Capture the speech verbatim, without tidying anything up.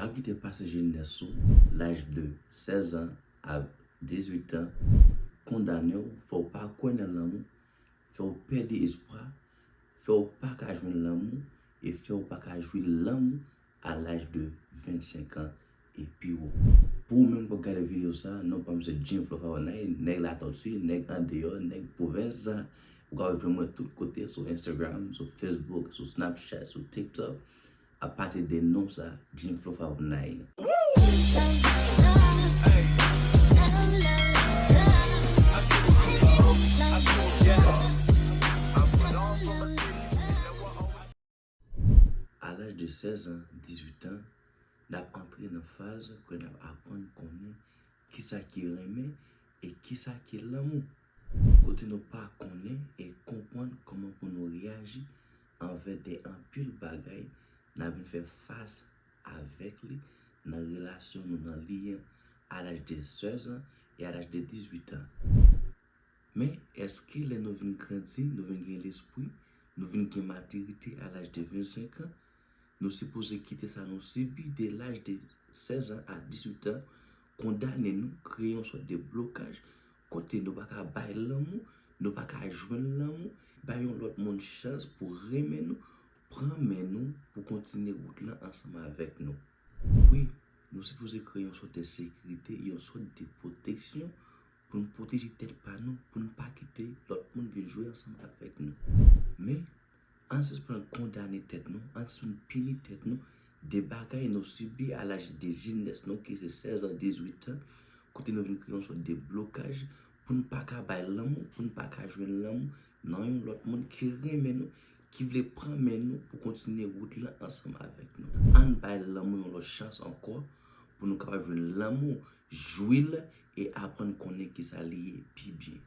Pa kite pase jenès ou, laj de sèz an a dizuit an, kondane w, fè w pa kwè nan lanmou, fè w pèdi espwa, fè w pa ka jwenn lanmou, e fè w pa ka jwi lanmou a laj de vennsenk an e pi wo. Pou ou menm k ap gade videyo sa, non pa m se Jim Flow Favonay, nèg Latòti, nèg andeyò, nèg pwovens. Ou ka jwenn mwen tout kote, sou Instagram, sou Facebook, sou Snapchat, sou TikTok. Apati de non sa, Jim Flow Favonay. A laj de sèz an, dizuit an, n ap antre nan faz ke n ap aprann konnen kisa ki renmen e kisa ki lanmou. Kote nou pa konnen e konprann kòman pou nou reyaji anvè de anpil bagay n ap vin fè fas avèk li nan relasyon nou, nan lyen a laj de sèz an e a laj de dizuit an. Men, èske lè nou vin grandi, nou vin gen lespri, nou vin gen matirite a laj de vennsenk an, nou sipoze kite sa nou sibi de laj de sèz an a dizuit an kondane nou, kreye yon sòt de blokaj kote nou pa ka bay lanmou, nou pa ka jwenn lanmou, bay yon lòt moun chans pou renmen nou, pran men nou pou kontinye wout lan ansanm avèk nou. Wi, nou sipoze kreye yon sòt de sekirite, yon sòt de pwoteksyon pou n pwoteje tèt pa nou, pou n pa kite lòt moun vin jwe ansanm avèk nou. Men, ann sispann kondane tèt nou, ann sispann pini tèt nou de bagay nou sibi a laj de jenès nou, ki se sèz an, dizuit an, kote nou vin kreye yon sòt de blokaj pou n pa ka bay lanmou, pou n pa ka jwenn lanmou nan yon lòt moun ki renmen nou, ki vle pran men nou pou kontinye wout lan ansanm avèk nou. Ann bay lanmou yon lòt chans ankò pou nou kapab jwenn lanmou, jwi l e aprann konnen kisa li ye pi byen.